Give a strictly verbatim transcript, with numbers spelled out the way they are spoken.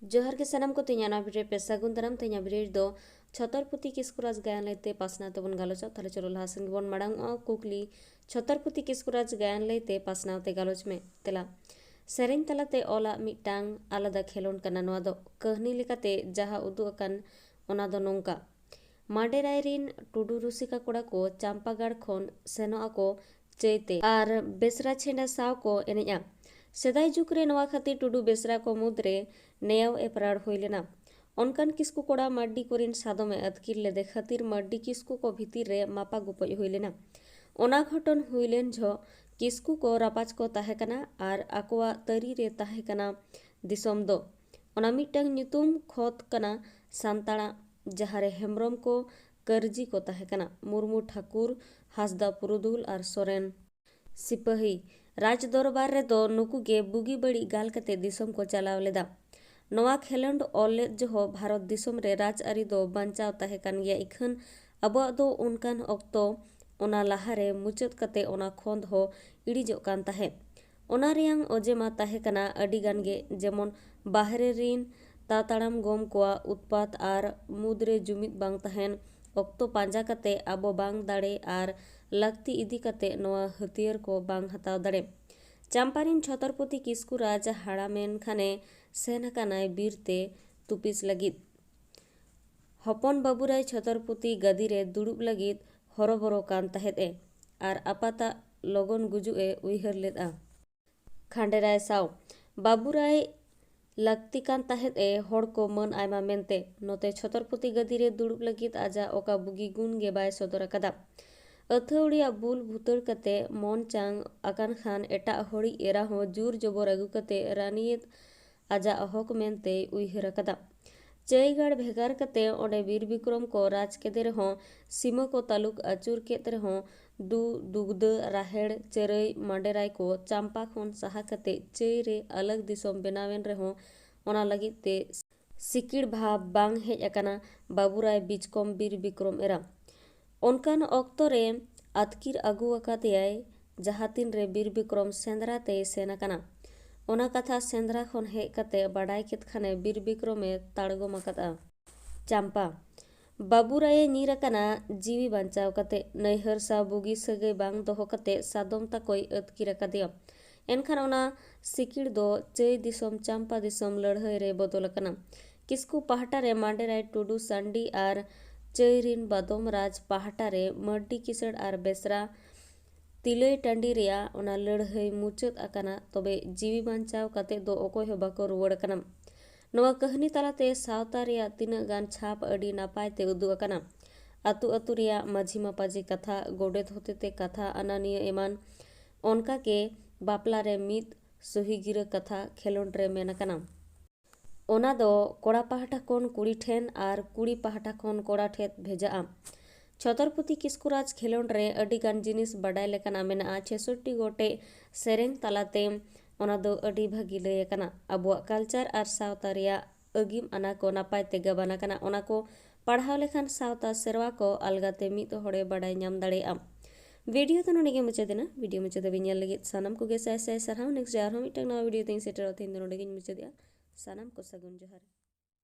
ᱡᱚᱦᱟᱨ ᱜᱮ ᱥᱟᱱᱟᱢ ᱠᱚ, ᱛᱮᱦᱮᱧᱟᱜ ᱱᱚᱣᱟ ᱵᱷᱤᱰᱤᱭᱳ ᱨᱮ ᱯᱮ ᱥᱟᱹᱜᱩᱱ ᱫᱟᱨᱟᱢ᱾ ᱛᱮᱦᱮᱧᱟᱜ ᱵᱷᱤᱰᱤᱭᱳ ᱨᱮᱫᱚ ᱪᱷᱚᱛᱚᱨᱯᱚᱛᱤ ᱠᱤᱥᱠᱩ ᱨᱟᱡᱽ ᱜᱟᱭᱟᱱ ᱞᱟᱹᱭᱛᱮ ᱯᱟᱥᱱᱟᱣ ᱛᱮᱵᱚᱱ ᱜᱟᱞᱚᱪᱟ᱾ ᱛᱟᱦᱞᱮ ᱪᱚᱞᱚ ᱞᱟᱦᱟ ᱥᱮᱱ ᱜᱮᱵᱚᱱ ᱢᱟᱲᱟᱝ ᱚᱜᱼᱟ᱾ ᱠᱩᱠᱞᱤ, ᱪᱷᱚᱛᱚᱨᱯᱚᱛᱤ ᱠᱤᱥᱠᱩ ᱨᱟᱡᱽ ᱜᱟᱭᱟᱱ ᱞᱟᱹᱭᱛᱮ ᱯᱟᱥᱱᱟᱣ ᱛᱮ ᱜᱟᱞᱚᱪ ᱢᱮ᱾ ᱛᱮᱞᱟ, ᱥᱮᱨᱮᱧ ᱛᱟᱞᱟᱛᱮ ᱚᱞᱟᱜ ᱢᱤᱫᱴᱟᱝ ᱟᱞᱟᱫᱟ ᱠᱷᱮᱞᱳᱰ ᱠᱟᱱᱟ᱾ ᱱᱚᱣᱟ ᱫᱚ ᱠᱟᱹᱦᱱᱤ ᱞᱮᱠᱟᱛᱮ ᱡᱟᱦᱟᱸ ᱩᱫᱩᱜ ᱟᱠᱟᱱ, ᱚᱱᱟ ᱫᱚ ᱱᱚᱝᱠᱟ: ᱢᱟᱰᱮᱨᱟᱭ ᱨᱤᱱ ᱴᱩᱰᱩ ᱨᱩᱥᱤᱠᱟ ᱠᱚᱲᱟ ᱠᱚ ᱪᱟᱢᱯᱟᱜᱟᱲ ᱠᱷᱚᱱ ᱥᱮᱱᱚᱜ ᱟᱠᱚ ᱪᱟᱹᱭᱛᱮ ᱟᱨ ᱵᱮᱥᱨᱟ ᱪᱷᱮᱸᱰᱟ ᱥᱟᱶ ᱠᱚ ᱮᱱᱮᱡᱼᱟ᱾ ᱥᱮᱫᱟᱭ ᱡᱩᱜᱽ ᱨᱮ ᱱᱚᱣᱟ ᱠᱷᱟᱹᱛᱤᱨ ᱴᱩᱰᱩ ᱵᱮᱥᱨᱟ ᱠᱚ ᱢᱩᱫᱽᱨᱮ ᱱᱮᱭᱟᱣ ᱮᱯᱨᱟᱲ ᱦᱩᱭ ᱞᱮᱱᱟ᱾ ᱚᱱᱠᱟᱱ ᱠᱤᱥᱠᱩ ᱠᱚᱲᱟ ᱢᱟᱹᱨᱰᱤ ᱠᱚᱨᱤᱱ ᱥᱟᱫᱚᱢᱮ ᱟᱹᱛᱠᱤᱨ ᱞᱮᱫᱮ ᱠᱷᱟᱹᱛᱤᱨ ᱢᱟᱹᱨᱰᱤ ᱠᱤᱥᱠᱩ ᱠᱚ ᱵᱷᱤᱛᱤᱨ ᱨᱮ ᱢᱟᱯᱟ ᱜᱚᱯᱚᱡ ᱦᱩᱭ ᱞᱮᱱᱟ᱾ ᱚᱱᱟ ᱜᱷᱚᱴᱚᱱ ᱦᱩᱭ ᱞᱮᱱ ᱡᱚᱦᱚᱜ ᱠᱤᱥᱠᱩ ᱠᱚ ᱨᱟᱯᱟᱡᱽ ᱠᱚ ᱛᱟᱦᱮᱸ ᱠᱟᱱᱟ ᱟᱨ ᱟᱠᱚᱣᱟᱜ ᱛᱟᱹᱨᱤ ᱨᱮ ᱛᱟᱦᱮᱸ ᱠᱟᱱᱟ ᱫᱤᱥᱚᱢ ᱫᱚ᱾ ᱚᱱᱟ ᱢᱤᱫᱴᱟᱝ ᱧᱩᱛᱩᱢ ᱠᱷᱚᱛ ᱠᱟᱱᱟ ᱥᱟᱱᱛᱟᱲᱟᱜ, ᱡᱟᱦᱟᱸ ᱨᱮ ᱦᱮᱢᱵᱽᱨᱚᱢ ᱠᱚ ᱠᱟᱹᱨᱡᱤ ᱠᱚ ᱛᱟᱦᱮᱸ ᱠᱟᱱᱟ, ᱢᱩᱨᱢᱩ, ᱴᱷᱟᱹᱠᱩᱨ, ᱦᱟᱸᱥᱫᱟ, ᱯᱩᱨᱩᱫᱷᱩᱞ ᱟᱨ ᱥᱚᱨᱮᱱ᱾ ᱥᱤᱯᱟᱹᱦᱤ, ᱨᱟᱡᱽ ᱫᱚᱨᱵᱟᱨ ᱨᱮᱫᱚ ᱱᱩᱠᱩ ᱜᱮ ᱵᱩᱜᱤ ᱵᱟᱹᱲᱤᱡ ᱜᱟᱞ ᱠᱟᱛᱮ ᱫᱤᱥᱚᱢ ᱠᱚ ᱪᱟᱞᱟᱣ ᱞᱮᱫᱟ᱾ ᱱᱚᱣᱟ ᱠᱷᱮᱞᱳᱰ ᱚᱞ ᱞᱮᱫ ᱡᱚᱦᱚᱜ ᱵᱷᱟᱨᱚᱛ ᱫᱤᱥᱚᱢ ᱨᱮ ᱨᱟᱡᱽ ᱟᱹᱨᱤ ᱫᱚ ᱵᱟᱧᱪᱟᱣ ᱛᱟᱦᱮᱸ ᱠᱟᱱ ᱜᱮᱭᱟ, ᱤᱠᱷᱟᱹᱱ ᱟᱵᱚᱣᱟᱜ ᱫᱚ ᱚᱱᱠᱟᱱ ᱚᱠᱛᱚ, ᱚᱱᱟ ᱞᱟᱦᱟᱨᱮ ᱢᱩᱪᱟᱹᱫ ᱠᱟᱛᱮ ᱚᱱᱟ ᱠᱷᱚᱸᱫ ᱦᱚᱸ ᱤᱲᱤᱡᱚᱜ ᱠᱟᱱ ᱛᱟᱦᱮᱸᱫ᱾ ᱚᱱᱟ ᱨᱮᱭᱟᱝ ᱚᱡᱮ ᱢᱟ ᱛᱟᱦᱮᱸ ᱠᱟᱱᱟ ᱟᱹᱰᱤ ᱜᱟᱱ ᱜᱮ, ᱡᱮᱢᱚᱱ ᱵᱟᱦᱨᱮ ᱨᱤᱱ ᱛᱟᱛᱟᱲᱟᱢ ᱜᱚᱢ ᱠᱚᱣᱟᱜ ᱩᱛᱯᱟᱛ ᱟᱨ ᱢᱩᱫᱽᱨᱮ ᱡᱩᱢᱤᱫ ᱵᱟᱝ ᱛᱟᱦᱮᱱ, ᱚᱠᱛᱚ ᱯᱟᱸᱡᱟ ᱠᱟᱛᱮ ᱟᱵᱚ ᱵᱟᱝ ᱫᱟᱲᱮ ᱟᱨ ᱞᱟᱹᱠᱛᱤ ᱤᱫᱤ ᱠᱟᱛᱮ ᱱᱚᱣᱟ ᱦᱟᱹᱛᱭᱟᱹᱨ ᱠᱚ ᱵᱟᱝ ᱦᱟᱛᱟᱣ ᱫᱟᱲᱮ᱾ ᱪᱟᱢᱯᱟ ᱨᱤᱱ ᱪᱷᱚᱛᱚᱨᱯᱚᱛᱤ ᱠᱤᱥᱠᱩ ᱨᱟᱡᱽ ᱦᱟᱲᱟᱢᱮᱱ ᱠᱷᱟᱱᱮ ᱥᱮᱱ ᱟᱠᱟᱱᱟᱭ ᱵᱤᱨ ᱛᱮ ᱛᱩᱯᱤᱥ ᱞᱟᱹᱜᱤᱫ᱾ ᱦᱚᱯᱚᱱ ᱵᱟᱹᱵᱩᱨᱟᱭ ᱪᱷᱚᱛᱚᱨᱯᱚᱛᱤ ᱜᱟᱹᱫᱤ ᱨᱮ ᱫᱩᱲᱩᱵ ᱞᱟᱹᱜᱤᱫ ᱦᱚᱨᱚᱵᱚᱨᱚ ᱠᱟᱱ ᱛᱟᱦᱮᱸᱫ ᱮ ᱟᱨ ᱟᱯᱟᱛᱟᱜ ᱞᱚᱜᱚᱱ ᱜᱩᱡᱩᱜ ᱮ ᱩᱭᱦᱟᱹᱨ ᱞᱮᱫᱼᱟ᱾ ᱠᱷᱟᱸᱰᱮᱨᱟᱭ ᱥᱟᱶ ᱵᱟᱹᱵᱩᱨᱟᱭ ᱞᱟᱹᱠᱛᱤ ᱠᱟᱱ ᱛᱟᱦᱮᱸᱫ ᱮ ᱦᱚᱲ ᱠᱚ ᱢᱟᱹᱱ ᱟᱭᱢᱟ ᱢᱮᱱᱛᱮ᱾ ᱱᱚᱛᱮ ᱪᱷᱚᱛᱚᱨᱯᱚᱛᱤ ᱜᱟᱹᱫᱤ ᱨᱮ ᱫᱩᱲᱩᱵ ᱞᱟᱹᱜᱤᱫ ᱟᱡᱟᱜ ᱚᱠᱟ ᱵᱩᱜᱤ ᱜᱩᱱ ᱜᱮ ᱵᱟᱭ ᱥᱚᱫᱚᱨ ᱟᱠᱟᱫᱟ᱾ ᱟᱹᱛᱷᱟᱹᱣᱲᱤᱭᱟᱜ ᱵᱩᱞ ᱵᱷᱩᱛᱟᱹᱲ ᱠᱟᱛᱮ ᱢᱚᱱ ᱪᱟᱝ ᱟᱠᱟᱱ ᱠᱷᱟᱱ ᱮᱴᱟᱜ ᱦᱚᱲᱤᱡ ᱮᱨᱟ ᱦᱚᱸ ᱡᱳᱨ ᱡᱚᱵᱚᱨ ᱟᱹᱜᱩ ᱠᱟᱛᱮ ᱨᱟᱹᱱᱤᱭᱮᱫ ᱟᱡᱟᱜ ᱦᱚᱠ ᱢᱮᱱᱛᱮᱭ ᱩᱭᱦᱟᱹᱨ ᱟᱠᱟᱫᱟ᱾ ᱪᱟᱹᱭᱜᱟᱲ ᱵᱷᱮᱜᱟᱨ ᱠᱟᱛᱮ ᱚᱸᱰᱮ ᱵᱤᱨ ᱵᱤᱠᱨᱚᱢ ᱠᱚ ᱨᱟᱡᱽ ᱠᱮᱫᱮ ᱨᱮᱦᱚᱸ, ᱥᱤᱢᱟᱹ ᱠᱚ ᱛᱟᱞᱩᱠ ᱟᱹᱪᱩᱨ ᱠᱮᱫ ᱨᱮᱦᱚᱸ, ᱫᱩ, ᱫᱩᱜᱽᱫᱟᱹ, ᱨᱟᱦᱮᱲ, ᱪᱟᱹᱨᱟᱹᱭ, ᱢᱟᱰᱮᱨᱟᱭ ᱠᱚ ᱪᱟᱢᱯᱟ ᱠᱷᱚᱱ ᱥᱟᱦᱟ ᱠᱟᱛᱮ ᱪᱟᱹᱭ ᱨᱮ ᱟᱞᱟᱜᱽ ᱫᱤᱥᱚᱢ ᱵᱮᱱᱟᱣᱮᱱ ᱨᱮᱦᱚᱸ, ᱚᱱᱟ ᱞᱟᱹᱜᱤᱫ ᱛᱮ ᱥᱤᱠᱤᱲ ᱵᱷᱟᱵᱽ ᱵᱟᱝ ᱦᱮᱡ ᱟᱠᱟᱱᱟ ᱵᱟᱹᱵᱩᱨᱟᱭ ᱵᱤᱪᱠᱚᱢ ᱵᱤᱨ ᱵᱤᱠᱨᱚᱢ ᱮᱨᱟ᱾ ᱚᱱᱠᱟᱱ ᱚᱠᱛᱚ ᱨᱮ ᱟᱹᱛᱠᱤᱨ ᱟᱹᱜᱩ ᱟᱠᱟᱫᱮᱭᱟᱭ, ᱡᱟᱦᱟᱸ ᱛᱤᱱ ᱨᱮ ᱵᱤᱨ ᱵᱤᱠᱨᱚᱢ ᱥᱮᱸᱫᱽᱨᱟ ᱛᱮᱭ ᱥᱮᱱ ᱟᱠᱟᱱᱟ᱾ ᱚᱱᱟ ᱠᱟᱛᱷᱟ ᱥᱮᱸᱫᱽᱨᱟ ᱠᱷᱚᱱ ᱦᱮᱡ ᱠᱟᱛᱮ ᱵᱟᱰᱟᱭ ᱠᱮᱫ ᱠᱷᱟᱱᱮ ᱵᱤᱨ ᱵᱤᱠᱨᱚᱢᱮ ᱛᱟᱲᱜᱚᱢ ᱟᱠᱟᱫᱼᱟ᱾ ᱪᱟᱢᱯᱟ᱾ ᱵᱟᱹᱵᱩ ᱨᱟᱭᱮ ᱧᱤᱨ ᱟᱠᱟᱱᱟ ᱡᱤᱣᱤ ᱵᱟᱧᱪᱟᱣ ᱠᱟᱛᱮ᱾ ᱱᱟᱹᱭᱦᱟᱹᱨ ᱥᱟᱶ ᱵᱩᱜᱤ ᱥᱟᱹᱜᱟᱹᱭ ᱵᱟᱝ ᱫᱚᱦᱚ ᱠᱟᱛᱮ ᱥᱟᱫᱚᱢ ᱛᱟᱠᱚᱭ ᱟᱹᱛᱠᱤᱨ ᱟᱠᱟᱫᱮᱭᱟ᱾ ᱮᱱᱠᱷᱟᱱ ᱚᱱᱟ ᱥᱤᱠᱤᱲ ᱫᱚ ᱪᱟᱹᱭ ᱫᱤᱥᱚᱢ ᱪᱟᱢᱯᱟ ᱫᱤᱥᱚᱢ ᱞᱟᱹᱲᱦᱟᱹᱭ ᱨᱮ ᱵᱚᱫᱚᱞ ᱟᱠᱟᱱᱟ᱾ ᱠᱤᱥᱠᱩ ᱯᱟᱦᱴᱟ ᱨᱮ ᱢᱟᱱᱰᱮᱨᱟᱭ ᱴᱩᱰᱩ ᱥᱟᱱᱰᱤ ᱟᱨ ᱪᱟᱹᱭ ᱨᱤᱱ ᱵᱟᱫᱚᱢ ᱨᱟᱡᱽ ᱯᱟᱦᱴᱟ ᱨᱮ ᱢᱟᱹᱨᱰᱤ ᱠᱤᱥᱟᱹᱲ ᱟᱨ ᱵᱮᱥᱨᱟ ᱛᱤᱞᱟᱹᱭ ᱴᱟᱺᱰᱤ ᱨᱮᱭᱟᱜ ᱚᱱᱟ ᱞᱟᱹᱲᱦᱟᱹᱭ ᱢᱩᱪᱟᱹᱫ ᱟᱠᱟᱱᱟ, ᱛᱚᱵᱮ ᱡᱤᱣᱤ ᱵᱟᱧᱪᱟᱣ ᱠᱟᱛᱮ ᱫᱚ ᱚᱠᱚᱭ ᱦᱚᱸ ᱵᱟᱠᱚ ᱨᱩᱣᱟᱹᱲ ᱟᱠᱟᱱᱟ᱾ ᱱᱚᱣᱟ ᱠᱟᱹᱦᱱᱤ ᱛᱟᱞᱟᱛᱮ ᱥᱟᱶᱛᱟ ᱨᱮᱭᱟᱜ ᱛᱤᱱᱟᱹᱜ ᱜᱟᱱ ᱪᱷᱟᱯ ᱟᱹᱰᱤ ᱱᱟᱯᱟᱭ ᱛᱮ ᱩᱫᱩᱜ ᱟᱠᱟᱱᱟ᱾ ᱟᱹᱛᱩ ᱟᱹᱛᱩ ᱨᱮᱭᱟᱜ ᱢᱟᱹᱡᱷᱤ ᱢᱟᱯᱟᱡᱷᱤ ᱠᱟᱛᱷᱟ, ᱜᱚᱰᱮᱛ ᱦᱚᱛᱮᱛᱮ ᱠᱟᱛᱷᱟ ᱟᱱᱟᱱᱤᱭᱟᱹ ᱮᱢᱟᱱ, ᱚᱱᱠᱟ ᱜᱮ ᱵᱟᱯᱞᱟ ᱨᱮ ᱢᱤᱫ ᱥᱩᱦᱤ ᱜᱤᱨᱟᱹ ᱠᱟᱛᱷᱟ ᱠᱷᱮᱞᱳᱸᱰ ᱨᱮ ᱢᱮᱱ ᱟᱠᱟᱱᱟ᱾ ᱚᱱᱟ ᱫᱚ ᱠᱚᱲᱟ ᱯᱟᱦᱴᱟ ᱠᱷᱚᱱ ᱠᱩᱲᱤ ᱴᱷᱮᱱ ᱟᱨ ᱠᱩᱲᱤ ᱯᱟᱦᱴᱟ ᱠᱷᱚᱱ ᱠᱚᱲᱟ ᱴᱷᱮᱱ ᱵᱷᱮᱡᱟᱜᱼᱟ᱾ ᱪᱷᱚᱛᱨᱚᱯᱚᱛᱤ ᱠᱤᱥᱠᱩ ᱨᱟᱡᱽ ᱠᱷᱮᱞᱳᱸᱰ ᱨᱮ ᱟᱹᱰᱤ ᱜᱟᱱ ᱡᱤᱱᱤᱥ ᱵᱟᱰᱟᱭ ᱞᱮᱠᱟᱱᱟᱜ ᱢᱮᱱᱟᱜᱼᱟ᱾ ᱪᱷᱮᱥᱚᱴᱴᱤ ᱜᱚᱴᱮᱡ ᱥᱮᱨᱮᱧ ᱛᱟᱞᱟᱛᱮ ᱚᱱᱟ ᱫᱚ ᱟᱹᱰᱤ ᱵᱷᱟᱹᱜᱤ ᱞᱟᱹᱭ ᱟᱠᱟᱱᱟ᱾ ᱟᱵᱚᱣᱟᱜ ᱠᱟᱞᱪᱟᱨ ᱟᱨ ᱥᱟᱶᱛᱟ ᱨᱮᱭᱟᱜ ᱟᱹᱜᱤᱢ ᱟᱱᱟ ᱠᱚ ᱱᱟᱯᱟᱭ ᱛᱮ ᱜᱟᱵᱟᱱ ᱟᱠᱟᱱᱟ᱾ ᱚᱱᱟ ᱠᱚ ᱯᱟᱲᱦᱟᱣ ᱞᱮᱠᱷᱟᱱ ᱥᱟᱶᱛᱟ ᱥᱮᱨᱣᱟ ᱠᱚ ᱟᱞᱜᱟᱛᱮ ᱢᱤᱫ ᱦᱚᱲᱮ ᱵᱟᱰᱟᱭ ᱧᱟᱢ ᱫᱟᱲᱮᱭᱟᱜᱼᱟ᱾ ᱵᱷᱤᱰᱤᱭᱳ ᱫᱚ ᱱᱚᱰᱮ ᱜᱮ ᱢᱩᱪᱟᱹᱫ ᱮᱱᱟ᱾ ᱵᱷᱤᱰᱤᱭᱳ ᱢᱩᱪᱟᱹᱫ ᱫᱷᱟᱹᱵᱤᱡ ᱧᱮᱞ ᱞᱟᱹᱜᱤᱫ ᱥᱟᱱᱟᱢ ᱠᱚᱜᱮ ᱥᱟᱭ ᱥᱟᱭ ᱥᱟᱨᱦᱟᱣ᱾ ᱱᱮᱠᱥᱴ ᱟᱨᱦᱚᱸ ᱢᱤᱫᱴᱟᱝ ᱱᱟᱣᱟ ᱵᱷᱤᱰᱤᱭᱳ ᱛᱮᱧ ᱥᱮᱴᱮᱨᱚᱜᱼᱟ᱾ ᱛᱮᱦᱮᱧ ᱫᱚ ᱱᱚᱰᱮ ᱜᱮᱧ ᱢᱩᱪᱟᱹᱫᱮᱜᱼᱟ᱾ ᱥᱟᱱᱟᱢ ᱠᱚ ᱥᱟᱹᱜᱩᱱ ᱡᱚᱦᱟᱨ᱾